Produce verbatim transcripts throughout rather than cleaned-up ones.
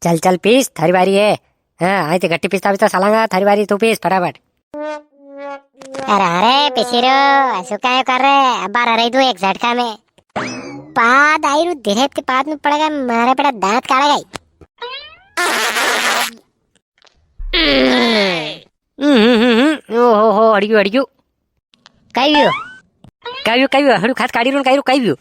चल चल पीस, थारी बारी है। हाँ, आई ते घट्टी पीसता पीसता सालांगा, थारी बारी, तू पीस फटाफट। अरे अरे पीसी रो, असु कायो कर रे? अबार रही तू एक झटका में। पाद आई रू, धीरे ते पाद में पड़ेगा, मारे पड़ा दांत काढ़ेगा ही। हम्म, हम्म, हम्म, हम्म। ओ हो हो, अड़ियो, अड़ियो। काई व्यो? काई व्यो, काई व्यो? हड़ू खात काढ़ी रू, काई रू, काई व्यो?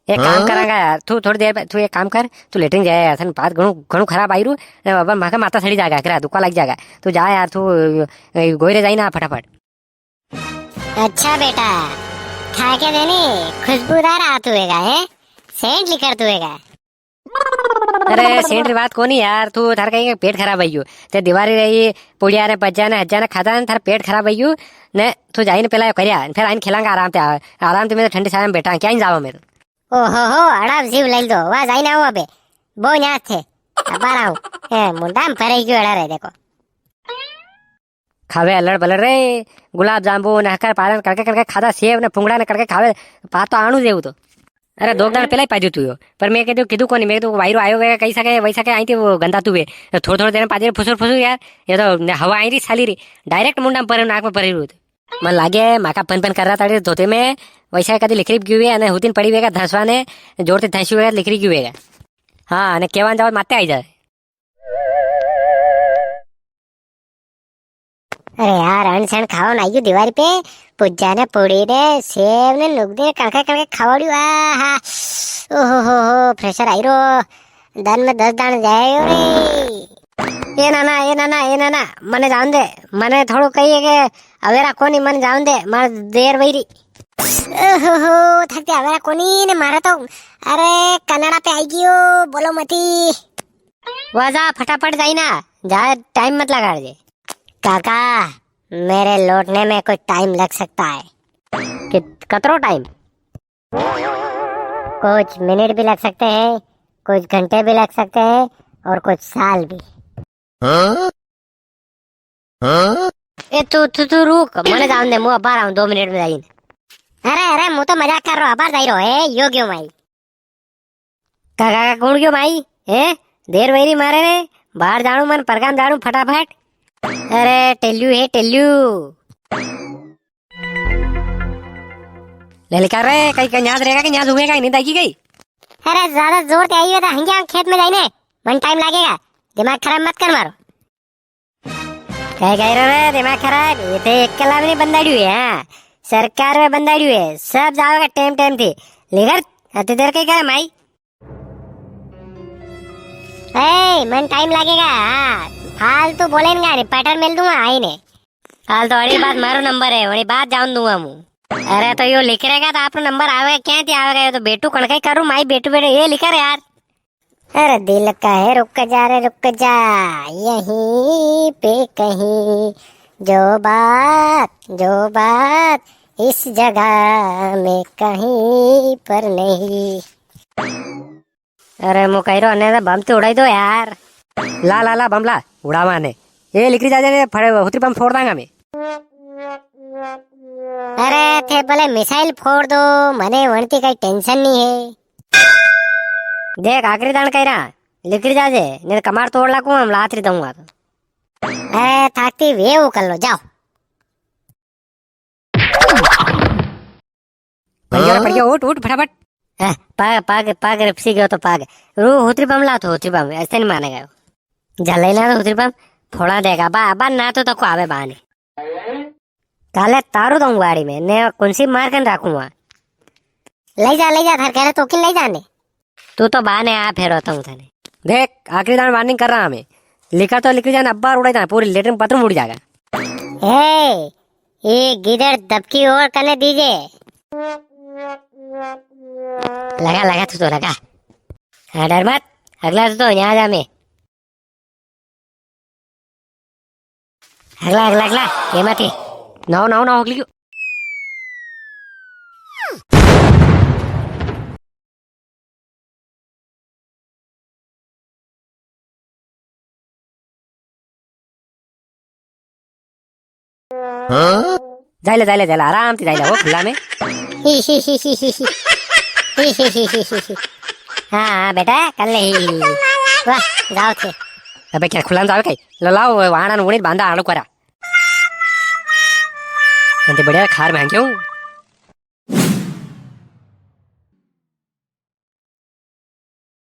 एक काम हाँ? करांगा यार, तू थोड़ी देर, तू एक काम कर, तू लेटरिन जाए यार, थने बात घणो, घणो खराब आई रू, ने बाबा माका माता सड़ी जागा, करा दुखा लग जागा। तू जा यार, तू, ए, गोयरे जाई ना फटाफट। अच्छा बेटा, खा के देनी खुशबूदार हाथ हुएगा, है? सेंट लिकर तू हुएगा। अरे सेंट री बात कोनी यार, तू थार कई के पेट खराब है यू। ते दिवारी रही, पुड़िया ने, भज्जा ने, हज्जा ने खाता ने, थार पेट खराब है यू। ने तू जाई ने पेला यो करिया, फिर आइन खेलांगा आराम ते, आ-, आराम ते मैं तो ठंडी छाया में बैठा, क्या ही जावा मेरे। ओहो हो, अड़ा जीव ले दो, वाह जाई ना हो अबे। बो न्यास थे, अबार आओ। ए, मुंडा में परे क्यों अड़ा रहे देखो। खावे अलड़ बलड़ रे, गुलाब जामुन, हकर पालन कड़के कड़के खादा, सेव ने फुंगड़ा ने कड़के खावे, पात तो आणू जेवू तो। अरे, दो दाण पेला ही पाजू तू यो, पर मैं कह दू, कीधु कोनी, मैं तो वायरो आयो वे, कैसा के, वैसा के आई थी वो गंदा तू वे। तो थोड़ा थोड़ा देर में पाजे फुसुर फुसुर यार, ये तो हवा आई री साली री, डायरेक्ट मुंडा में परे, नाक में परे रू। मन लागे, माका पन पन कर रहा था धोते में, वैसा कदी लिखरी क्यों वे, अने हुतिन पड़ी वेगा धंसवा ने, जोर ते धंसी वेगा, लिखरी क्यों वेगा। हाँ, अने केवान जाओ माते आई जाए। अरे यार, अण सण खावा ने आयो दिवारी पे, पुज्जा ने, पूड़ी ने, सेव ने, नुगदी ने, कणके कणके खावाड़ियो, आहा, ओहो हो हो, प्रेशर आई रो, दन में दस दाण जायो रे। ए नाना, ए नाना, ए नाना, मने जान दे, मने थोड़ो कही है के अवेरा कोनी, मने जान दे, मार देर वई री। ओहो हो, थकते अवेरा कोनी ने मारे तो, अरे कनाडा पे आई गयो, बोलो मती। वा जा, फटाफट जाई ना, जा, टाइम मत लगा दे। काका, मेरे लौटने में कुछ टाइम लग सकता है। कि-, कतरो टाइम? कुछ मिनट भी लग सकते हैं, कुछ घंटे भी लग सकते हैं और कुछ साल भी। हाँ? हाँ? ए, तू, तू, तू रुक, मने जान दे, मु अबार आऊं दो मिनट में जाइन। अरे, अरे, मु तो मजाक कर रो, अबार जाई रो, ए, यो क्यों माई? का, का, का, कौन क्यों माई? ए, देर वई री मारे ने, बाहर जाणू मन, परगाम जाणू फटाफट। अरे, टेल्यू है, टेल्यू। ललिका रे, कई, कई न्याज रहेगा कि न्याज हुएगा, नहीं दागी गई? अरे, ज्यादा जोर ते आई है तो हंगे हम खेत में जाइने, मन टाइम लागेगा, दिमाग खराब मत कर मारो। कई कह रहे रे, दिमाग खराब? ये तो एकला में नहीं बंदाड़ियो है, हाँ। सरकार में बंदाड़ियो है, सब जावेगा टेम टेम थी। लेकर अति देर कई करे माई? ए, मन टाइम लागेगा, हाँ। फालतू बोलेगा नहीं, पटर मेल दूंगा आई ने। हाल तो अड़ी बात मारो नंबर है, वही बात जान दूंगा मु। अरे तो यो लिख रहेगा तो आपको नंबर आवेगा, क्या थी आवेगा? ये तो बेटू कणकाई करूँ माई, बेटू बेटू ये लिखा रे यार। अरे दिल कहे रुक जा रे रुक जा, यहीं पे कहीं, जो बात, जो बात इस जगह में कहीं पर नहीं। अरे मु कह रो, अने तो बम तो उड़ाई दो यार। ला, ला, ला, बम ला, उड़ावा ने। ए, लिकरी जा, जा ने, फड़े, हुतरी बम फोड़ दांगा मैं। अरे, थे भले मिसाइल फोड़ दो, मने वणती कई टेंशन नहीं है। देख, आखिरी दाण कह रहा, लिकरी जाजे, नहीं तो कमाड़ तोड़ लाकू, हम लात री दूंगा तो। अरे, थाकती वे वो कर लो, जाओ। पड़ गया, पड़ गया, उठ, उठ, फटाफट। हाँ, पाग, पाग, पाग रिपसी गयो तो पाग। रू, हुतरी बम ला तो, हुतरी बम, ऐसे नहीं मानेगा वो। जल्दी ला तो हुतरी बम, फोड़ा देगा, बा, बा ना तो तको आवे बाने। काले तारू दूं गाड़ी में, ने कुंसी मार कन राखूंगा। ले जा, ले जा, थार घरे तो किन ले जाने। तू तो बाने आ, फेर बताऊं थाने। देख, आखिरी दान वार्निंग कर रहा हमें। लिखा तो लिख जाने, अब्बार उड़ाई जाने, पूरी लेटरिन बाथरूम उड़ जाएगा। ए, ये गिदड़ दबकी और कने दीजे। लगा, लगा, तू तो लगा। हाँ, डर मत, अगला तू तो यहाँ जा मैं। अगला, अगला, अगला, ये मत ही। नौ, नौ, नौ, अगली क्यों? जाइले, जाइले, जाइले, आराम से जाइले, वो खुला में। ही, ही, ही। हाँ, हाँ, बेटा, कर ले ही। वाह, जाओ थे। अबे क्या खुला में जावे कई? लो लाओ, वाणा ने उणी बांधा आलू करा। अंते बढ़िया खार में क्यों?